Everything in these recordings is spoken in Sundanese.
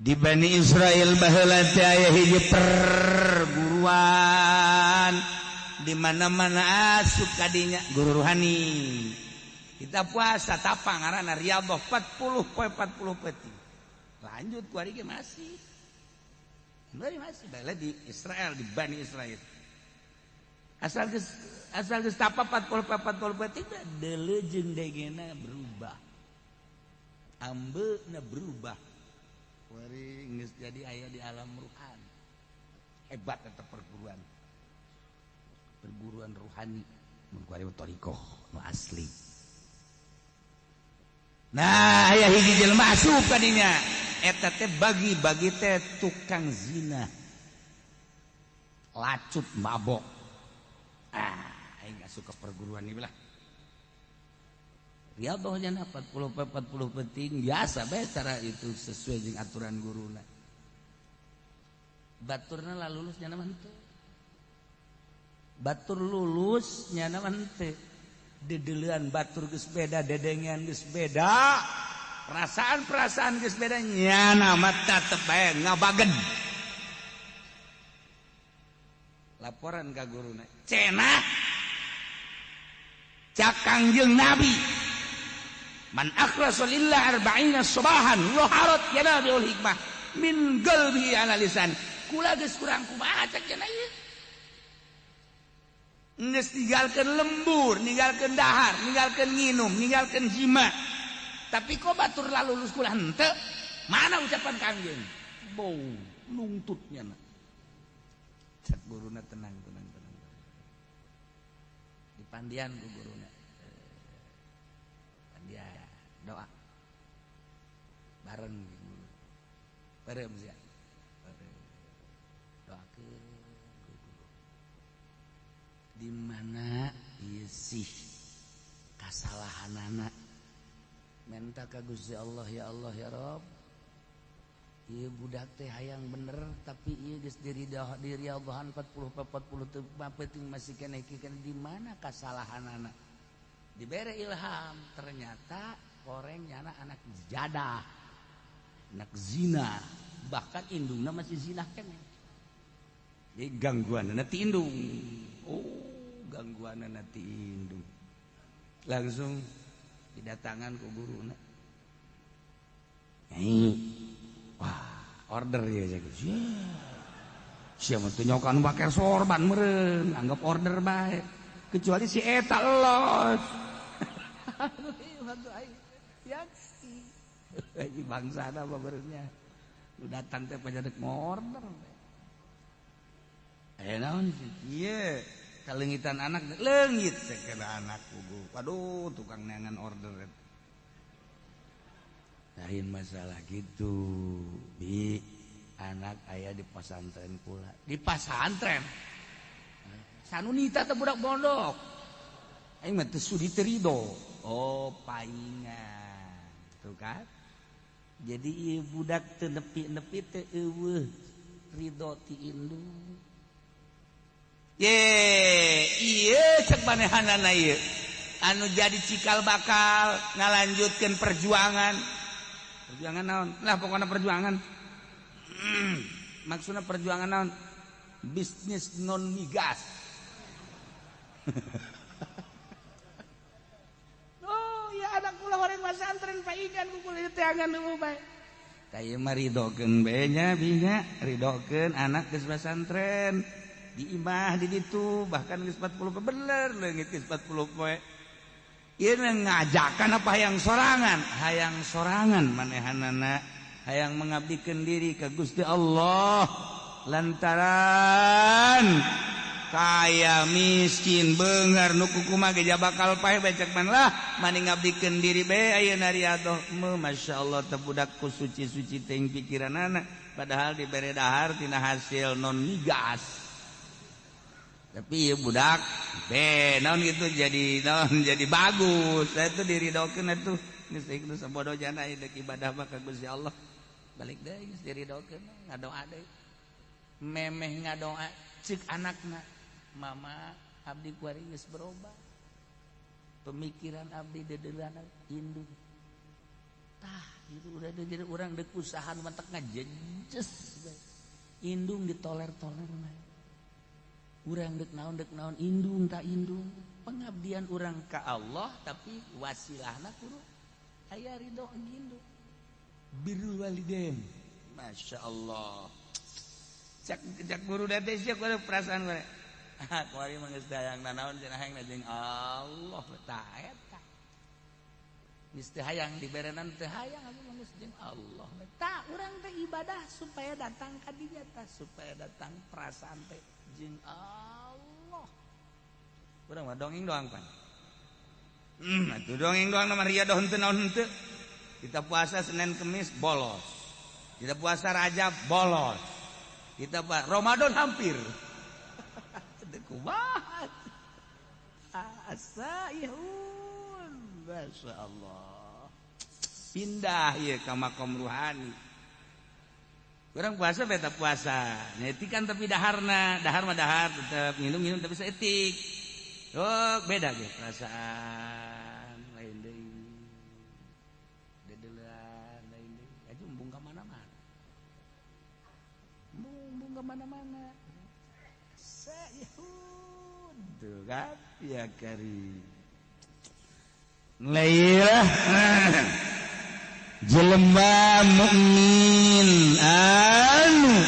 Di Bani Israel baheula teh aya hiji perguruan, di mana-mana asup kadinya guru ruhani. Kita puasa tapa ngaranna riyadhah 40 poe 40 peuting. Lanjut ku ge masih. Masih baheula di Israel, di Bani Israel. Asal geus tapa 40 poe 40 peuting, deuleu jeung degena berubah. Ambeuna berubah. Kuari geus jadi aya di alam ruhani. Hebat eta perguruan. Perguruan ruhani. Mun kuari thariqah nu asli. Nah, aya hiji jelema asup ka dinya. Eta teh bagi-bagi teh tukang zina. Lacut mabok. Ah, aing asup ka perguruan ieu lah. Riyadhahnya 40 40 penting biasa bae, cara itu sesuai dengan aturan guruna. Baturna lah lulus, nyana mah henteu. Batur lulus, nyana mah henteu. Dedeulean batur geus beda, dedengean geus beda, perasaan-perasaan geus beda, nyana mah tetep bae ngabagen. Laporan ka guruna. Cenah cak Kangjeng Nabi, "Man akhlasa lillah arba'ina sabahan dhaharat yanabiul hikmah min qalbihi ala lisan." Kula geus kurang kumaha cak cenah ieu? Geus ninggalkeun lembur, ninggalkeun dahar, ninggalkeun nginum, ninggalkeun jima. Tapi kok batur lalulus, kula henteu? Mana ucapan Kangjeng? Bau nungtutnya. Cak guruna, "Tenang, tenang, tenang." Dipandian ku guruna. Pandian doa bareng, bareng sia, doakeun di mana ieu sih kasalahanana, minta ka Gusti Allah, "Ya Allah, ya Rob, ieu budak teh hayang bener, tapi ieu geus diri diri Allahan 40 40 teu penting, masih keneh keneh, di mana kasalahanana?" Dibere ilham, ternyata koreng nyana anak jadah, anak zina, bahkan indungna masih zina keneh. Jadi gangguan ti indung. Oh, gangguan ti indung. Langsung didatangan ku guruna. Nyai, wah, order ya. Siapa tuh nyokan pakai sorban meren, anggap order baik. Kecuali si eta los. Yaksi. Bangsa apa berenya. Lu datang teh pajadak mau order. Eh, naon sih? Iya, kalengitan anak leungit sekira anak kugu. Waduh, tukang neangan order. Lain masalah gitu. Bi anak ayah di pesantren pula. Di pesantren. Sanunita teh budak pondok. Aing mah teu sudi, teu rido. Oh, paingan. Tuh kan? Jadi ieu budak teu nepi-nepi teu eueuh ridho ti indung. Ye, iya cek manehanana ieu. Anu jadi cikal bakal ngalanjutkeun perjuangan. Perjuangan naon? Lah, pokoknya perjuangan. Maksudnya perjuangan naon? Bisnis non migas. Oh, ya anak kula horeng pesantren paingan ku kula teangan nu bae. Tah, ieu mah ridokeun bae nya, binya, ridokeun anak geus pesantren. Di imah di ditu bahkan geus 40 poe, bener leungit geus 40 poe. Ieu ngajakan apa hayang sorangan? Hayang sorangan manehanana, hayang mengabdikeun diri ka Gusti Allah, lantaran kaya miskin beunghar nu kumaha ge bakal paeh becek man lah, mani ngabdikeun diri bae ayeuna riyadhah. Masya Allah, teh budakku suci-suci teh pikiranana, padahal dibere dahar tina hasil non migas. Tapi ya budak be naon gitu, jadi naon, jadi bagus. Saya tuh diridokeun atuh, geus geus sabodo jana ieu ibadah mah ka Gusti Allah. Balik deui geus diridokeun, ngadoa deui. Memeh ngadoa, cek anakna, "Mama, abdi kuari geus berubah pemikiran abdi, dedeulana indung." Tah, itu udah jadi urang dek usaha matak ngajejes. Indung ditoler-toler mah. Urang dek naon indung tak indung. Pengabdian urang ka Allah tapi wasilahna kudu aya ridho indung. Birrul walidain. Masya Allah. Cak cak guru date sia kudu perasaan gue. Ah, kuari mah geus hayang nanaon cenah hayang jeung Allah tah eta. Geus teu hayang diberenan teu hayang atuh mah geus jeung Allah. Tah urang teh ibadah supaya datang ka dinya tah, supaya datang perasaan teh jeung Allah. Urang mah dongeng doang pan. Atuh dongeng doang mah riadoh henteu naon henteu. Kita puasa Senin Kemis bolos. Kita puasa Rajab bolos. Kita puasa Ramadan hampir. Kumaha? Asaihun. Masya Allah. Pindah ya ke makom ruhani. Kurang puasa beta puasa. Nyetikan tapi daharna, dahar mah dahar tetap minum-minum tapi seetik. Oh, beda ge perasaan lain deui. Dedelean lain deui. Aja embung ka mana-mana. Embung ka mana-mana. Saihun. Tuh kan ya kari. Lailah jelema mukmin anu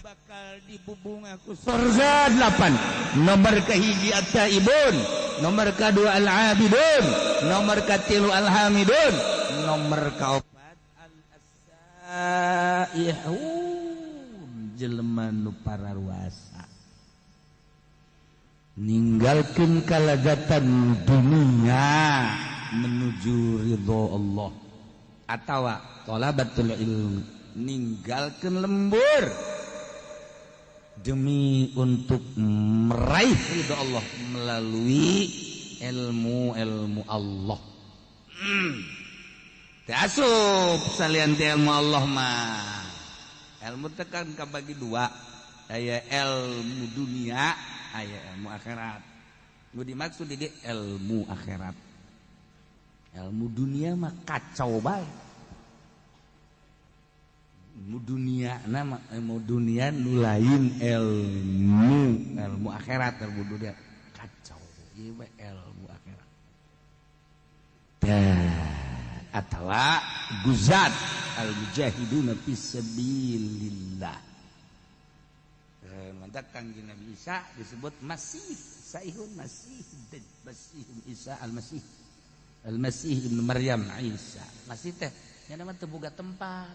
bakal dibubunga ku surga 8. Nomor kahiji at-taibun, nomor kadua al-abidun, nomor katilu al-hamidun, nomor kaopat al-asaihun, jelema nu pararuasa ninggalkeun kalazatan dunia menuju ridho Allah atawa thalabatul ilmi, ninggalkeun lembur demi untuk meraih ridho Allah melalui ilmu-ilmu Allah. Teu asup salian ti ilmu Allah mah. Ilmu teh kan kabagi dua, aya ilmu dunia, aya ilmu akhirat. Nu dimaksud di dieu ilmu akhirat. Ilmu dunia mah kacau bae. Ilmu dunia nama ilmu dunia nu lain ilmu ilmu akhirat, ilmu dunia kacau. Ieu mah ilmu akhirat. Tah atawa guzat al-mujahiduna fisabilillah. Mantap Kangjeng Nabi Isa disebut Masih, Saihun Masih, Masih Isa Al-Masih. Al-Masih Ibnu Maryam Isa. Masih teh nya mah teu boga tempat.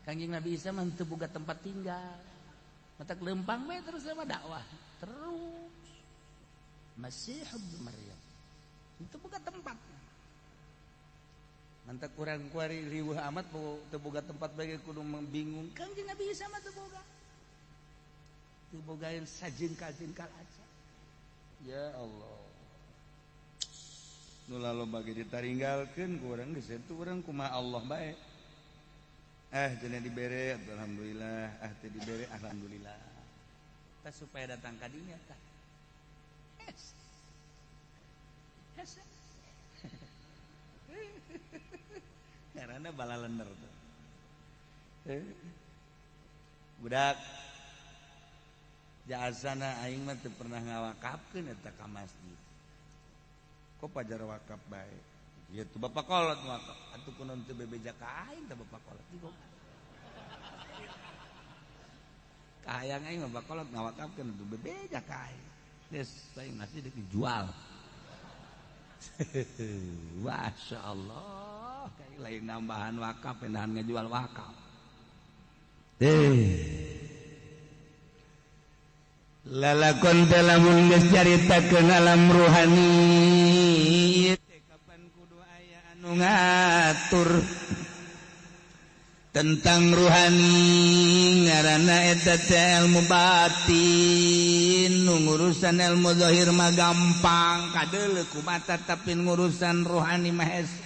Kangjeng Nabi Isa mah teu boga tempat tinggal. Matak lempang we terus sama dakwah. Terus. Masih Ibnu Maryam. Itu boga tempat. Mantak kurang kuari riweuh amat teu boga tempat bae kudu bingung. Kangjeng Nabi Isa mah teu boga. Teu bogaeun sajengkal-jengkal aja. Ya Allah. Nu laloba ge ditaringgalkeun ku urang geus eta urang kumaha Allah bae. Cenah dibere alhamdulillah, teu dibere alhamdulillah. Tah supaya datang ka dinya tah. Hes. Hes. Karena balalender tuh. Budak jasana aing mah teu pernah ngawakafkeun eta ka masjid. Kok pajar wakaf bae? Ieu tuh bapak kolot wakaf. Atuh kunaon teu bebeja ka aing teh bapak kolot. Kahayang aing mah bapak kolot ngawakafkeun atuh bebeja ka aing. Geus aing masih dijual. Masya Allah, kayak lain nambahan wakaf, pindahan ngejual wakaf. Lalakon lamun geus caritakeun alam ruhani teh kapan kudu aya anu ngatur tentang ruhani ngaranna eta teh ilmu batin. Nu ngurusan ilmu zahir mah gampang kadeuleu ku mata, tapi ngurusan ruhani mah hese.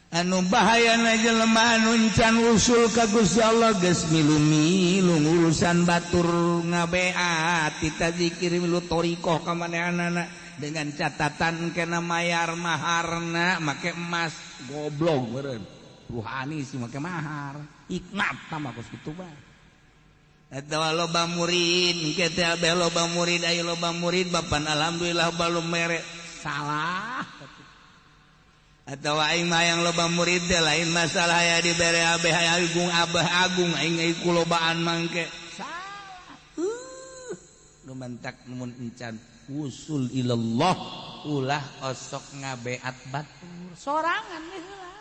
Anu bahayana jelema anu can usul ka Gusti Allah geus milu-milu ngurusan batur ngabeat tita zikir milu thariqah ka manehanana Dengan catatan kena mayar maharna make emas, goblok meureun. Ruhani sih make mahar. Hikmat tambah kos kitu bae. Atawa loba murid, engke teh abeh loba murid, aya loba murid bapan alhamdulillah balum mere. Salah. Atau aing mah yang loba murid teh lain masalah ya dibere abeh agung abah agung aing ku lobaan mangke. Salah. Nu mantak mun encan usul ilallah ulah osok ngabeat batur sorangan heula.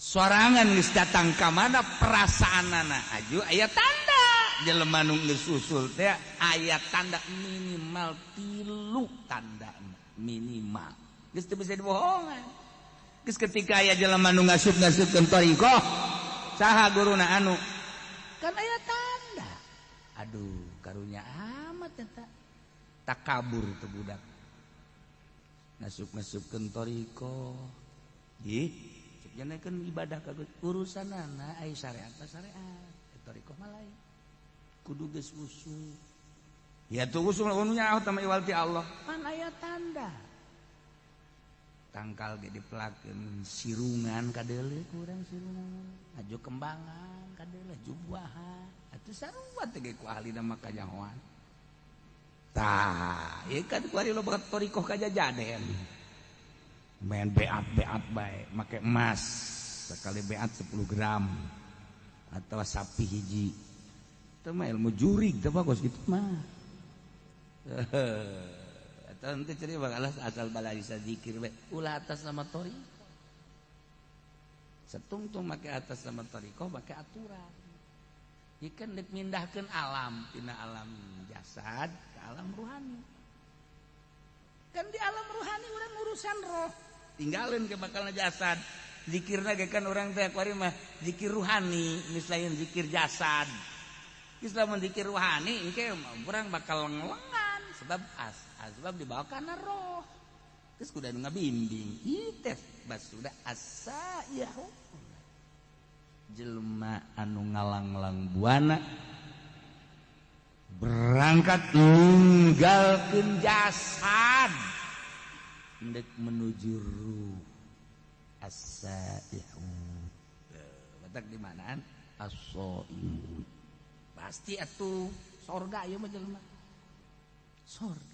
Sorangan geus datang ka mana perasaanana aju aya tanda jelema nu geus usul teh aya tanda minimal 3 tanda minimal geus teu bisa dibohongan. Geus ketika aya jelema nu ngasup-ngasupkeun thariqah saha guruna anu kan aya tanda, aduh karunya amat eta takabur teu budak ngasup-ngasupkeun thariqah. Ih kan ibadah ka urusanana ai syariat syariat thariqah mah lain kudu geus usul ya tuh usul nu nyaho tama iwal ti Allah pan aya tanda tangkal ge dipelakeun sirungan kadeuleu kurang sirungan aju kembangan kadeuleu jubuahan atuh sarua teh ge ku ahlina mah kanyahoan. Tah ieu kan ku ari loba thariqah kajajaden main beat-beat bae make emas sekali beat 10 gram atau sapi hiji itu mah ilmu jurig teh bagus gitu mah. Atau nanti cari bakal asal balai zikir bae ulah atas nama thariqah setungtung make atas nama thariqah make aturan ieu kan deuk mindahkeun alam tina alam jasad ke alam ruhani. Kan di alam ruhani urang urusan roh tinggalin ke bakal jasad zikirna ge kan urang teh kuari mah zikir ruhani geus lain zikir jasad. Geus lamun zikir ruhani engke urang bakal leng-lengan sebab sebab dibawa kana roh. Geus kudu anu ngabimbing ieu teh bas sudah asa yahu jelema anu ngalanglang buana berangkat ninggalkeun jasad ndek menuju ruh as-saihun. Batak di manaan as-saihun pasti atuh sorga ieu mah jelema sorga.